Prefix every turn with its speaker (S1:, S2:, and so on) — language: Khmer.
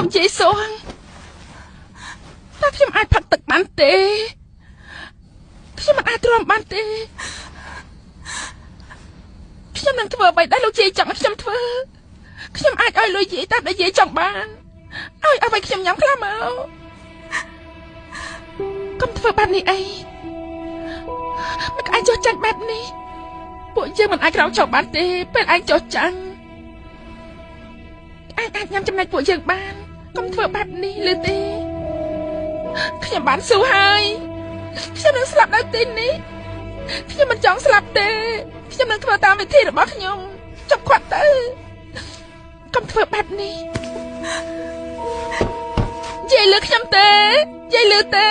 S1: សុំយាយសួងតើខ្ញុំអាចផឹកទឹកបានទេខ្ញុំមិនអាចទ្រាំបានទេខ្ញុំនឹងធ្វើអ្វីដែលលោកយាយចង់ឲ្យខ្ញុំធ្វើខ្ញុំអាចឲ្យលុយយាយតាមដែលយាយចង់បានឲ្យអ្វីខ្ញុំញ៉ាំខ្លះមកកុំធ្វើបែបនេះអីមិនឯងចុះចាញ់បែបនេះពួកយើងមិនអាចក្រោកឈរបានទេពេលឯងចុះចាញ់ឯងអាចញ៉ាំចំណែកពួកយើងបានកុំធ្វើបែបនេះឬទេខ្ញុំបានស៊ូហើយខ្ញុំនឹងស្លាប់នៅទីនេះខ្ញុំមិនចង់ស្លាប់ទេខ្ញុំនឹងធ្វើតាមវិធីរបស់ខ្ញុំចប់ខាត់ទៅកុំធ្វើបែបនេះយាយលើខ្ញុំទេយាយលើទេ